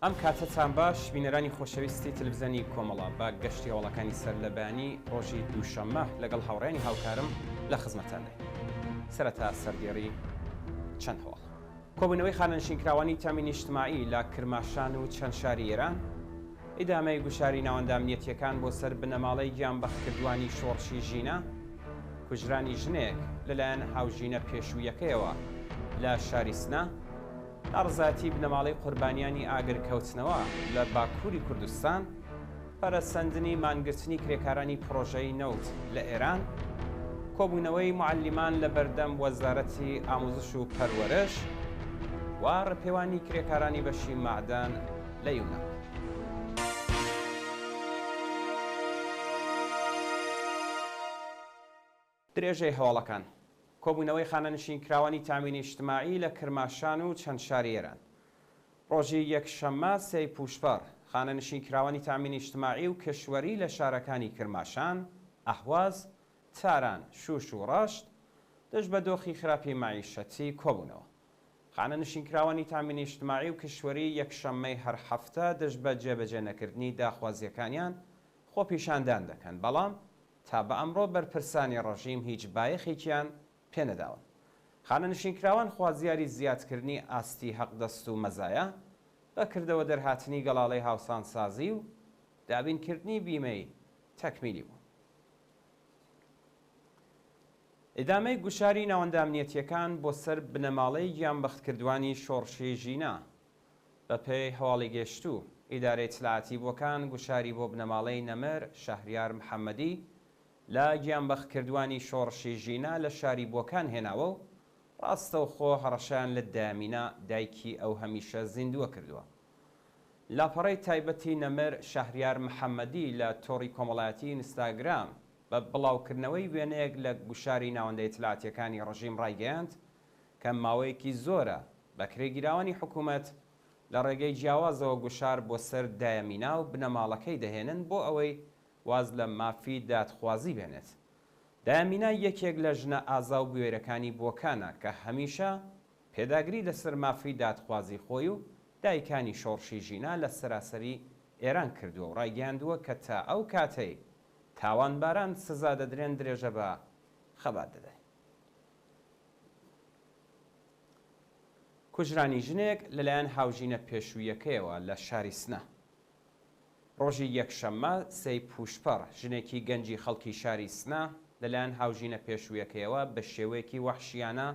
ئەم کاتەتان باش بینەرانی خۆشەویستی تەلەفزیۆنی کۆمەڵە، بە گەشتی هەواڵەکانی سەرلەبەیانی ڕۆژی دووشەممە لەگەڵ هاوڕێیانی هاوکارم لە خزمەتتانداین. سەرەتا سەردێڕی چەند هەواڵ. کۆبوونەوەی خانەنشینکراوانی تامین ئیجتماعی لە کرماشان و چەند شاری ئێران، ئیدامەی گوشاری ناوەندە ئەمنیەتییەکان بۆ سەر بنەماڵەی گیانبەختکردووانی شۆڕشی ژینا، کوژرانی ژنێک لەلایەن هاوژینە پێشوویەکەیەوە لە شاری سنە، ناڕەزایەتی بنەماڵەی قوربانیانی ئاگرکەوتنەوە لە باکووری کوردستان، پەرەسەندنی مانگرتنی کرێکارانی پڕۆژەی نەوت لە ئێران، کۆبوونەوەی موعەلیمان لە بەردەم وەزارەتی ئاموزش و پەروەرش و ڕێپێوانی کرێکارانی بەشی مەعدەن لە یونان. درێژەی هەواڵەکان کۆبوونەوەی خانەنشینکراوانی تامین ئیجتماعی لە کرماشان و چەند شاری ئێران ڕۆژی یەکشەممە سێی پووشپەڕ، خانەنشینکراوانی تامین ئیجتماعی و کشوەری لە شارەکانی کرماشان، ئەهواز، تاران، شوش و ڕەشت دژ بە دۆخی خراپی مەعیشەتی کۆبوونەوە. خانەنشینکراوانی تامین ئیجتماعی و کشوەری یەکشەممەی هەر هەفتە دژ بە جێبەجێ نەکردنی داخوازییەکانیان خۆپیشاندان دەکەن، بەڵام تا بە ئەمڕۆ بەرپرسانی ڕژیم هیچ بایەخێکیان پێ نەداون. خانەنشینکراوان خوازیاری زیادکردنی ئاستی حەقدەست و مەزایا، بە کردەوە دەرهاتنی گەڵاڵەی هاوسانسازی و دابینکردنی بیمەی تەکمیلی بوون. ئیدامەی گوشاری ناوەندە ئەمنیەتییەکان بۆ سەر بنەماڵەی گیانبەختکردوانی شۆڕشی ژینا، بە پێی هەواڵی گەیشتوو، ئیدارەی ئیتلاعاتی بۆکان گوشاری بۆ بنەماڵەی نەمر شەهریار محەممەدی لە گیانبەختکردوانی شۆڕشی ژینا لە شاری بۆکان هێناوە و ڕاستەوخۆ هەڕەشەیان لە دایەمینا دایکی ئەو هەمیشە زیندووە کردووە. لاپەڕەی تایبەتی نەمر شەهریار محەممەدی لە تۆڕی کۆمەڵایەتی ئینستاگرام بە بڵاوکردنەوەی وێنەیەک لە گوشاری ناوەندە ئیتلاعاتییەکانی ڕژیم ڕایگەیاند کە ماوەیەکی زۆرە بەکرێگیراوانی حکوومەت لە ڕێگەی جیاوازەوە گوشار بۆ سەر دایە مینا و بنەماڵەکەی دەهێنن بۆ ئەوەی واز لە مافی دادخوازی بێنێت. دایە مینا یەکێک لە ژنە ئازا و بوێرەکانی بۆکانە کە هەمیشە پێداگری لەسەر مافی دادخوازی خۆی و دایکانی شۆڕشی ژینا لە سەراسەری ئێران کردووە و ڕایگەیاندووە کە تا ئەو کاتەی تاوانباران سزا دەدرێن درێژە بە خەبات دەدەین. کوژرانی ژنێک لەلایەن هاوژینە پێشوویەکەیەوە لە شاری سنە. ڕۆژی یەکشەممە سێی پووشپەڕ، ژنێکی گەنجی خەڵکی شاری سنە لەلایەن هاوژینە پێشوویەکەیەوە بە شێوەیەکی وەحشیانە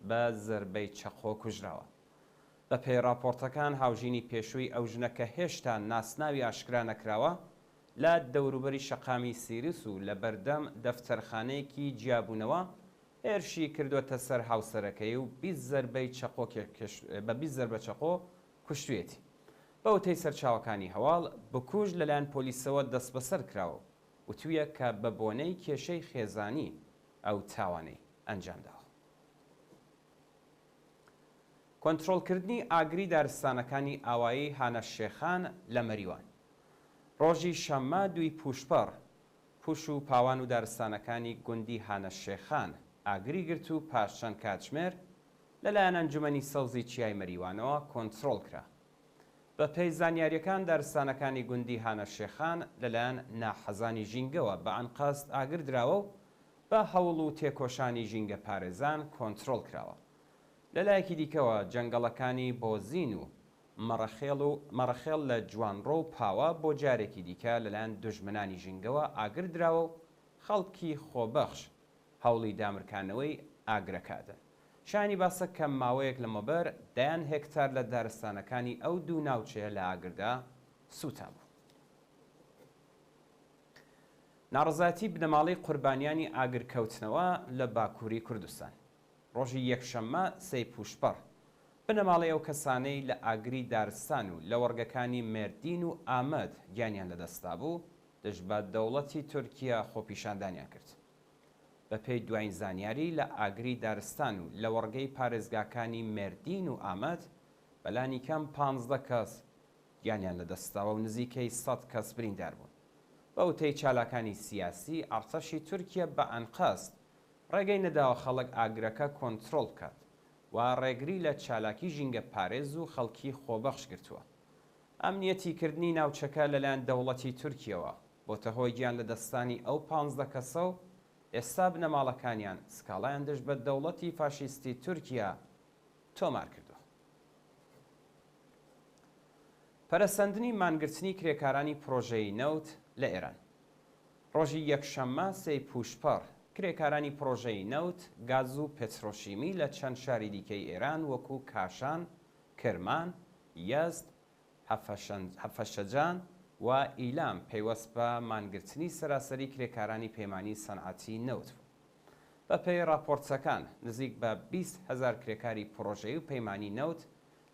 بە زەربەی چەقۆ کوژراوە. بەپێی ڕاپۆڕتەکان هاوژینی پێشووی ئەو ژنە کە هێشتا ناسناوی ئاشکرا نەکراوە، لە دەوروبەری شەقامی سیروس و لەبەردەم دەفتەرخانەیەکی جیابوونەوە هێرشی کردووەتە سەر هاوسەرەکەی و 20 زەربەی چەقۆ بە 20 زەربە چەقۆ کوشتویەتی. بە وتەی سەرچاوەکانی هەواڵ، بکوژ لەلایەن پۆلیسەوە دەستبەسەر کراوە و وتویە کە بە بۆنەی کێشەی خێزانی ئەو تاوانەی ئەنجامداوە. کۆنترۆڵکردنی ئاگری دارستانەکانی ئاوایی هانە شێخان لە مەریوان. ڕۆژی شەممە دووی پووشپەڕ، پووش و پاوان و دارستانەکانی گوندی هانە شێخان ئاگری گرت و پاش چەند کاتژمێر لەلایەن ئەنجومەنی سەوزی چیای مەریوانەوە کۆنترۆڵ کرا. بەپێی زانیارییەکان دارستانەکانی گوندی هانە شێخان لەلایەن ناحەزانی ژینگەوە بە ئەنقەست ئاگر دراوە و بە هەوڵ و تێکۆشانی ژینگەپارێزان کۆنترۆڵ کراوە. لەلایەکی دیکەوە جەنگەڵەکانی بۆزین و مەڕەخێڵ و مەڕەخێڵ لە جوانڕۆ و پاوە بۆ جارێکی دیکە لەلایەن دوژمنانی ژینگەوە ئاگر دراوە و خەڵکی خۆبەخش هەوڵی دامرکانەوەی ئاگرەکە ئەدەن. شایانی باسە کە ماوەیەک لەمەوبەر دەیان هێکتار لە دارستانەکانی ئەو دوو ناوچەیە لە ئاگردا سووتابوو. ناڕەزایەتی بنەماڵەی قوربانیانی ئاگرکەوتنەوە لە باکووری کوردستان. ڕۆژی یەکشەممە سێی پووشپەڕ، بنەماڵەی ئەو کەسانەی لە ئاگری دارستان و لەوەڕگەکانی مێردین و ئامەد گیانیان لەدەستدابوو، دژ بە دەوڵەتی تورکیە خۆپیشاندانیان کرد. بەپێی دوایین زانیاری لە ئاگری دارستان و لەوەڕگەی پارێزگاکانی مێردین و ئامەد، بەلانیکەم 15 کەس گیانیان لەدەستداوە و نزیکەی 100 کەس بریندار بوون. بە وتەی چالاکانی سیاسی، ئەڕتەشی تورکیە بە ئەنقەست ڕێگەی نەداوە خەڵک ئاگرەکە کۆنترۆڵ بکات و ڕێگری لە چالاکی ژینگەپارێز و خەڵکی خۆبەخش گرتووە. ئەمنیەتی کردنی ناوچەکە لەلایەن دەوڵەتی تورکیەوە بۆتە هۆی گیان لەدەستانی ئەو 15 کەسە و ئێستا بنەماڵەکانیان سکاڵایان دژ بە دەوڵەتی فاشیستی تورکیا تۆمار کردووە. پەرەسەندنی مانگرتنی کرێکارانی پڕۆژەیی نەوت لە ئێران. ڕۆژی یەکشەممە سێی پووشپەڕ، کرێکارانی پڕۆژەیی نەوت، گاز و پێترۆشیمی لە چەند شاری دیکەی ئێران وەکوو کاشان، کرمان، یەزد، هەفەشەجان و ئیلام پەیوەست بە مانگرتنی سەراسەری کرێکارانی پەیمانی سەنعەتی نەوت بوون. بە پێی ڕاپۆرتەکان، نزیک بە 20 هەزار کرێکاری پڕۆژەیی و پەیمانی نەوت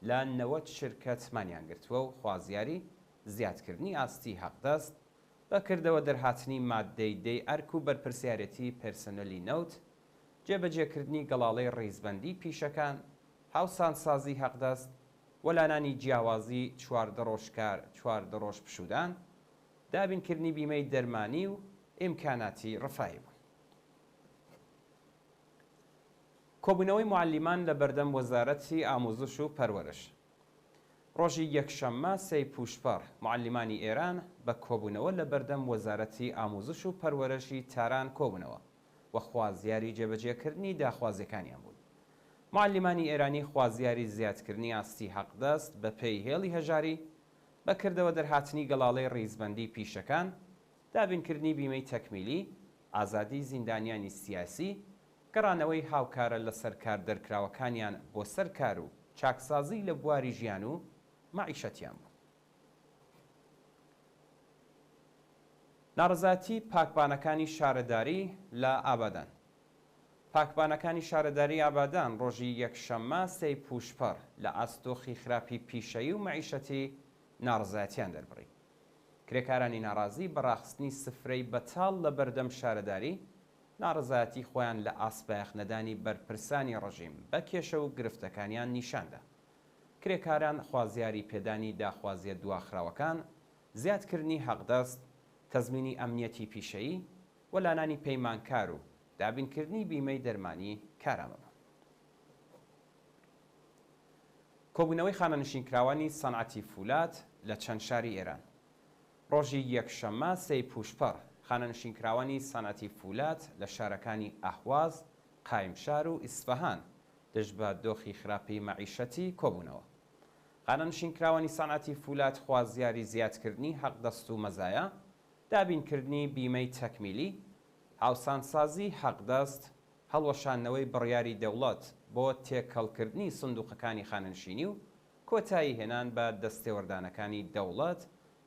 لە 90 شرکەت مانیان گرتووە و خوازیاری زیادکردنی ئاستی حەقدەست، بە کردەوە دەرهاتنی ماددەی دەی ئەرک و بەرپرسیارێتی پێرسۆنێلی نەوت، جێبەجێکردنی گەڵاڵەی ڕیزبەندی پیشەکان، هاوسانسازی حەقدەست، وەلانانی جیاوازی 14 ڕۆژ کار 14 ڕۆژ پشوودان، دابینکردنی بیمەی دەرمانی و ئیمکاناتی ڕفاهی بوون. کۆبوونەوەی موعەلیمان لە بەردەم وەزارەتی ئاموزش و پەروەرش. ڕۆژی یەکشەممە سێی پووشپەڕ، موعەلیمانی ئێران بە کۆبوونەوە لە بەردەم وەزارەتی ئاموزش و پەروەرشی تاران کۆبوونەوە و خوازیاری جێبەجێکردنی داخوازیەکانیان بوون. موعەلیمانی ئێرانی خوازیاری زیادکردنی ئاستی حەقدەست بە پێی هێڵی هەژاری، بە کردەوە دەرهاتنی گەڵاڵەی ڕیزبەندی پیشەکان، دابینکردنی بیمەی تەکمیلی، ئازادیی زیندانیانی سیاسی، گەڕانەوەی هاوکارە لەسەر کار دەرکراوەکانیان بۆ سەر کار و چاکسازی لە بواری ژیان و مەعیشەتیان بوو. ناڕەزایەتی پاکبانەکانی شارەداری لە ئابادان پاکبانەکانی شارەداری ئابادان ڕۆژی یەکشەممە سێی پووشپەڕ لە ئاست دۆخی خراپی پیشەیی و مەعیشەتی ناڕەزایەتیان دەربڕی. کرێکارانی ناڕازی بە ڕاخستنی سفرەی بەتاڵ لە بەردەم شارەداری، ناڕەزایەتی خۆیان لە ئاست بایەخ نەدانی بەرپرسانی ڕژیم بە کێشە و گرفتەکانیان نیشان دا. کرێکاران خوازیاری پێدانی داخوازیە دواخراوەکان، زیادکردنی حەقدەست، تەزمینی ئەمنیەتی پیشەیی، وەلانانی پەیمانکار و دابینکردنی بیمەی دەرمانی کارامە بوون. کۆبوونەوەی خانەنشینکراوانی سەنعەتی فولاد لە چەند شاری ئێران. ڕۆژی یەکشەممە سێی پووشپەڕ، خانەنشینکراوانی سەنعەتی فولاد لە شارەکانی ئەهواز، قایمشار و ئیسفەهان دژ بە دۆخی خراپی مەعیشەتی کۆبوونەوە. خانەنشینکراوانی سەنعەتی فولاد خوازیاری زیادکردنی حەقدەست و مەزایا، دابینکردنی بیمەی تەکمیلی، هاوسانسازی حەقدەست، هەڵوەشاندنەوەی بڕیاری دەوڵەت بۆ تێکەڵکردنی سندوقەکانی خانەنشینی و کۆتایی هێنان بە دەستێوەردانەکانی دەوڵەت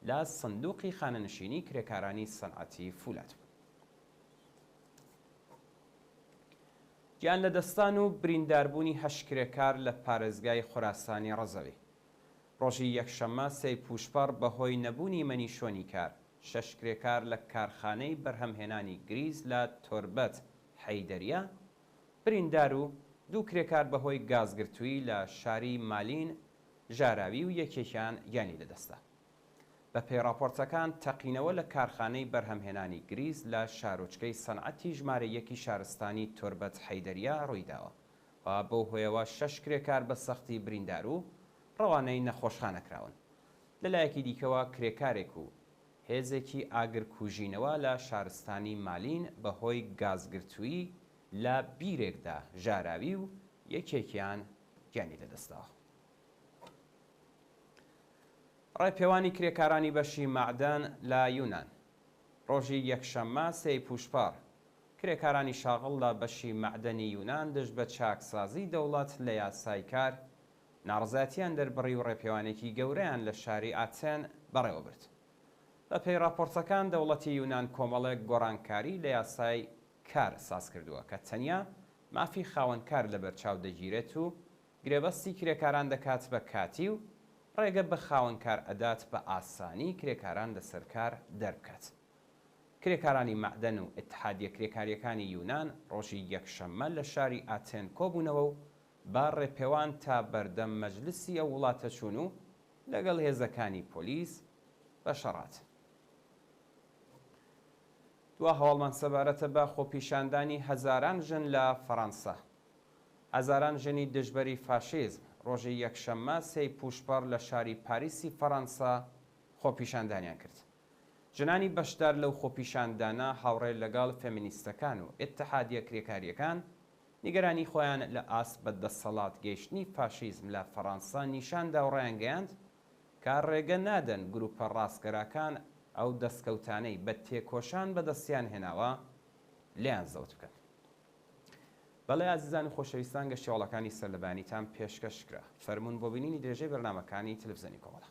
لە سندوقی خانەنشینی کرێکارانی سەنعەتی فولاد بوون. گیانلەدەستان و برینداربوونی هەشت کرێکار لە پارێزگای خوراسانی ڕەزەوی. ڕۆژی یەکشەممە سێی پووشپەڕ بەهۆی نەبوونی مەنیشۆنی کار، شەش کرێکار لە کارخانەی بەرهەمهێنانی گریس لە تۆربەت حەیدەریە بریندار و دوو کرێکار بەهۆی گازگرتوویی لە شاری مالین ژاراوی و یەکێکیان گیانی لەدەستدا. بەپێی ڕاپۆرتەکان تەقینەوە لە کارخانەی بەرهەمهێنانی گریس لە شارۆچکەی سەنعەتی ژمارە یەکی شارستانی تۆربەت حەیدەریە ڕوویداوە و بەو هۆیەوە شەش کرێکار بە سەختی بریندار و ڕەوانەی نەخۆشخانە کراون. لەلایەکی دیکەوە کرێکارێک و هێزێکی ئاگرکوژینەوە لە شارستانی مالین بەهۆی گازگرتوویی لە بیرێکدا ژاراوی و یەکێکیان گیانی لەدەستداوە. ڕێپێوانی کرێکارانی بەشی مەعدەن لە یونان ڕۆژی یەکشەممە سێی پووشپەڕ، کرێکارانی شاغڵ لە بەشی مەعدەنی یونان دژ بە چاکسازیی دەوڵەت لە یاسای کار ناڕەزایەتییان دەربڕی و ڕێپێوانێکی گەورەیان لە شاری ئاتێن بەڕێوەبرد. بەپێی ڕاپۆرتەکان دەوڵەتی یونان کۆمەڵێک گۆڕانکاری لە یاسای کار سازکردووە کە تەنیا مافی خاوەنکار لەبەرچاو دەگیرێت و گرێبەستی کرێکاران دەکات بە کاتی و ڕێگە بە خاوەنکار ئەدات بە ئاسانی کرێکاران لەسەر کار دەربکات. کرێکارانی مەعدەن و ئیتحادیە کرێکارییەکانی یونان ڕۆژی یەکشەممە لە شاری ئاتێن کۆبوونەوە و بە ڕێپێوان تا بەردەم مەجلسی ئەو وڵاتە چوون و لەگەڵ هێزەکانی پۆلیس بە شەڕ هاتن. دوا هەواڵمان سەبارەتە بە خۆپیشاندانی هەزاران ژن لە فەرەنسا. هەزاران ژنی دژبەری فاشیزم ڕۆژی یەکشەممە سێی پووشپەڕ لە شاری پاریسی فەڕەنسا خۆپیشاندانیان کرد. ژنانی بەشدار لەو خۆپیشاندانە هاوڕێ لەگەڵ فێمینیستەکان و ئیتحادیە کرێکارییەکان نیگەرانی خۆیان لە ئاست بە دەسەڵات گەیشتنی فاشیزم لە فەڕەنسا نیشان دا و ڕایانگەیاند کە ڕێگە نادەن گروپە ڕاستگەراکان ئەو دەستکەوتانەی بە تێکۆشان بەدەستیان هێناوە لێیان زەوت بکەن. بەڵێ ئازیزان و خۆشەویستان گەشتیواڵەکانی سەرلەبەیانیتان پێشکەش کرا. فەرموون بۆ بینینی درێژەی بەرنامەکانی تەلەفزیۆنی کۆمەڵە.